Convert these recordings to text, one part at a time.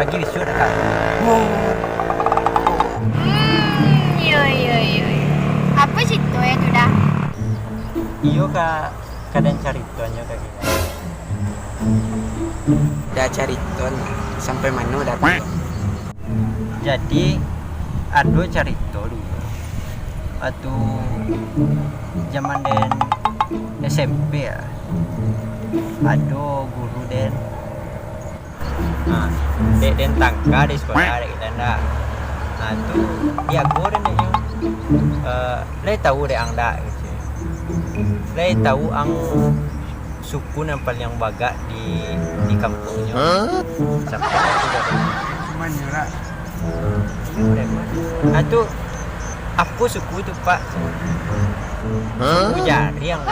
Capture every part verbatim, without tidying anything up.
Jadi bisuak dah, Kak. Hmm, iyo, iyo, iyo, iyo. Apo carito e tu, Da? Iyo, Kak. Kadang caritonyo, Kak, giko. Da, carito sampai mano, Da? Jadi, ado carito dulu. Waktu zaman den S M P lah. Ado guru den. Ha, dek den tangka di sikola, dek kito ndak. Ha, tu diago den dek nyo. Eh, "Lai tahu dek ang dak?" kecek. "Lai tahu ang suku nan paliang bagak di, di kampuang nyo?" Hah? Sampai tu dah. Cuman nyo lah. Ha, tu, "Apo suku tu, Pak?" Hah? "Suku Jariang."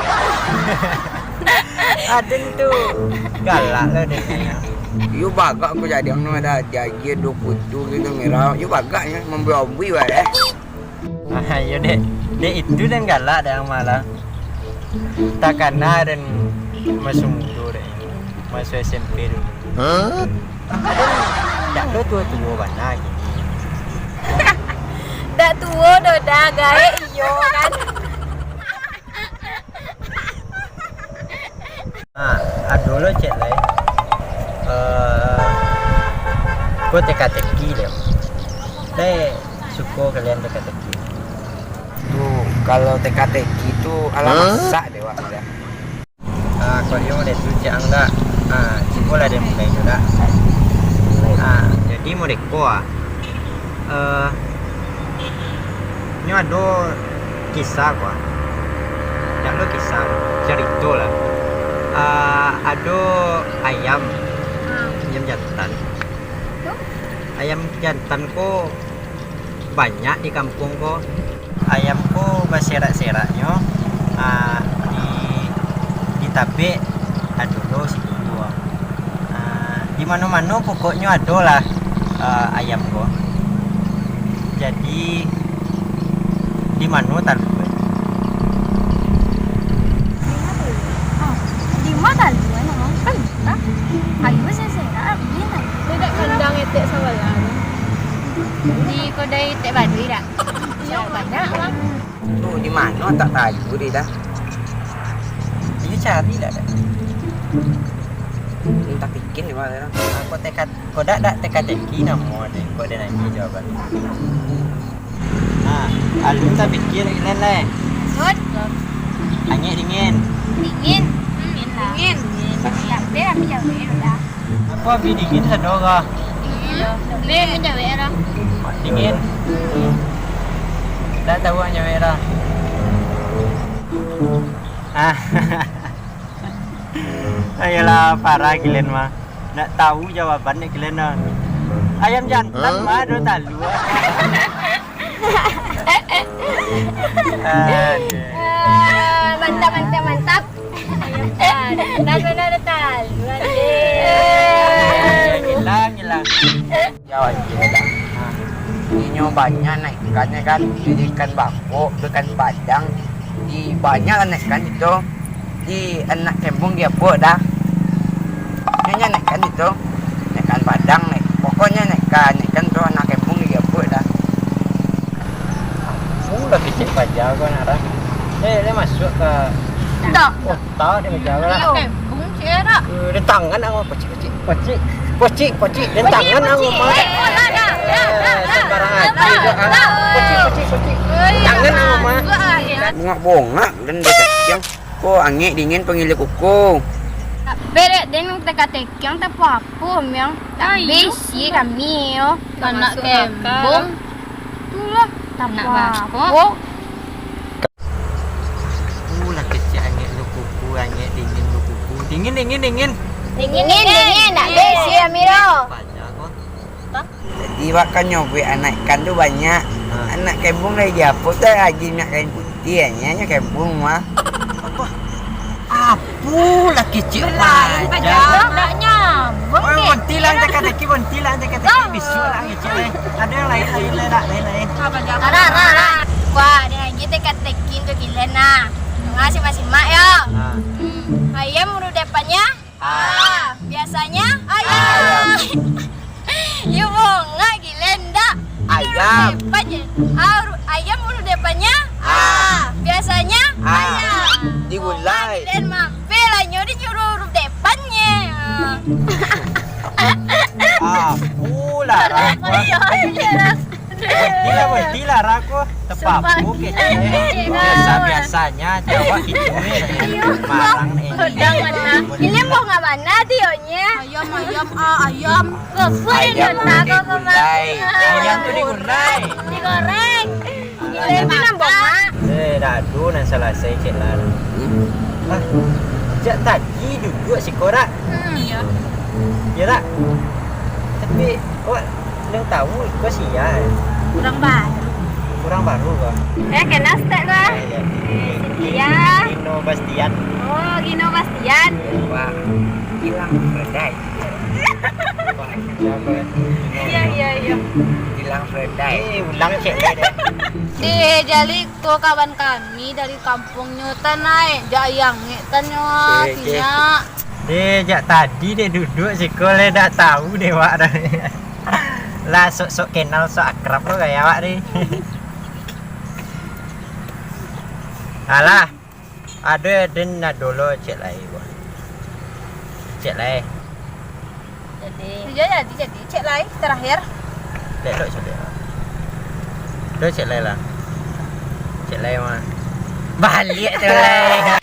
Aden tu galak lah dek nyo. Iyo bagak ko Jariang no, ado jagi, ado kutu gitu merah. Iyo bagak nyo, mambuih-ambuih bae. Ah, iyo, dek. Dek itu den galak dek ang malah. Takana den maso mudo dek. Maso S M P dulu. Hah? Dak lo tuo-tuo bana kini. Dak tuo doh, Da, gaek iyo kan. Ha, ado lo cek lai. Eh, ko teka-teki deh. Lai suko kalian teka-teki? Tu, kalau teka-teki tu alah masak deh, wak, Da. Ah, kok iyo model tu, cek ang dak? Ah, cubolah den mulai tu dak. Ah, jadi model ko ah. Eh, nyo ado kisah ko ah. Dak lo kisah, carito lah. Ah, ado ayam, ayam jantan. Ayam jantan ko banyak di kampuang ko. Ayam ko baserak-seraknyo, ah, di, di tabek ado lo situ. Ah, di mano-mano pokoknyo ado lah, ah, ayam ko. Jadi, di mano talua? Di ma talua? Di ma talua, no? Kan, ah, ayo, serak-serak, bini talua. Dekat kandang etek sabalah tu. Di kodai etek Badui dak? Iyo, banyak lah. Tu di mano tak tahu deh dah. Iyo cari lah dah. Minta pikin di mana dah. Aku teka, kok dak, dak teka-teki namo deh, kok dah nanya jawaban. Nah, alun tapikia lagi, Len, lai. Lanjut. Angek dingin. Dingin. Dingin lah. Dingin. Dingin. Tapi, tapi jauh dulu dah. Aku ambil dingin sado ko. Dingin. Ni, ni jawek lah. Dingin. Dak tahu ang jawek lah. Ah. Ayolah, parah kalian mah. Nak tahu jawabannya kalian mah. Ayam jantan mah ado talua. Aduh. Ah, mantap, mantap, mantap. Ayam jantan mah ado talua, deh. Gila, gila. Jawab je lah. Ha. Inyo banyak naikan kan, di ikan bangkok, ikan padang, di banyak lah naikan itu. Di anak kembung di apo dah. Inyo naikan itu, naikan padang, naik. Pokoknya naikan, naikan tu anak kembung di apo dah. Aku lah kecek paja ko nak dah. Eh, dia masuk ke Dah. Otak dia paja ko lah. Iyo. Kembung cik dah. Eh, dia tangan aku pecik-pecik. Pocik, pocik, pocik, den tangan ang, Mama. Eh, sembarangan. Pocik, pocik, pocik. Tangan ang, Mama. Bongak-bongak, den dekat siang. Ko angek dingin panggil kuku. Berek den teka-teki ang, tak apo-apo, Miang. Tak besi kami, yo. Anak kembung. Itulah, tak apo-apo. Aku lah kecek angek lu kuku, angek dingin lu kuku. Dingin, dingin, dingin. Dingin, dingin, dingin. Nak besi, Amiro. Banyak kok. Jadi, wak kan nyobuik anak ikan tu banyak. Ha. Anak kembung lai di apo tu, lagi nak kain putih, hanya, hanya kembung mah. Apa? Apo lah kecek paja. Nak nyambung. Oh, bontilah teka-teki, bontilah teka-teki, bisuak lah. Cik, eh. Ado yang lain, lain, lain, dak? Lain, lain. Arah, arah, arah. Wah, ado lagi teka-teki tu, gila nah. Tunggu simak-simak yo. Ha. Hmm. Ayam huruf depannya A. Biasanya ayam. Iyo, bongak gilo ndak? Ayam. Huruf depan je. Ah, huruf, ayam huruf depannya A. A. Biasanya A. Ayam. Digulai. Bongak gilo, mampir lah nyo disuruah huruf depannyo. Ah, pulah lah. Iyo, iyo. Berhentilah, berhentilah, Rako. Tepapu kecek. Biasa-biasanya cawak gitu ni. Marang ni. Udah mana? Ini mau nggak mana dionye? Ayam, ayam, ah, ayam. Ayam tu digulai. Ayam tu digulai. Digoreng. Gilo tu nan bongak. Eh, dah tu nan salasai, Cek Lan. Ah, jak tadi duduak siko, Rak. Hmm, iyo. Iyo, Rak. Tapi, awak ndak tahu iko sia. Urang baru. Urang baru, kah? Eh, kenal, Ustaz, kah? Eh, iyo. Eh, Setia. Gino Bastian. Oh, Gino Bastian. Wah, Gilang Fredai. Wah, siapa? Iyo, iyo, iyo. Gilang Fredai. Eh, ulang cek dia. Deh, jali ko kawan kami dari kampuang nyo, tanai, jak ayang ngek tanyo, oke, oke. Kinyak. Deh, jak tadi deh duduak siko leh, dak tahu deh wak dah. Lah, sok-sok kenal, sok akrab lo kayak awak ni. Alah, ado den ado lo cek lai, wak. Cek lai. Jadi. Iyo, jadi, jadi. Cek lai, terakhir. Dek, dek, cek lai. Dek, cek lai lah. Cek lai mah. Baliak tu lai.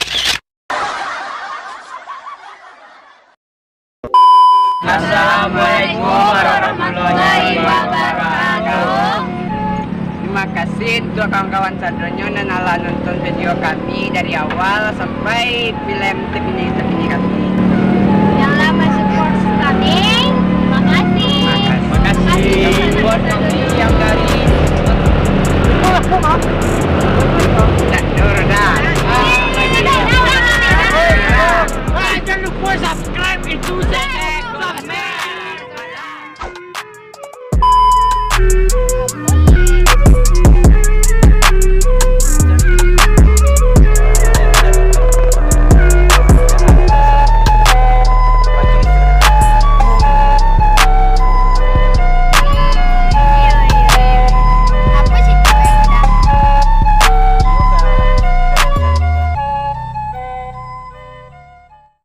Assalamualaikum warahmatullahi wabarakatuh. Terima kasih untuk kawan-kawan sadonyo nan alah nonton video kami dari awal sampai filem terkini-terkini kami.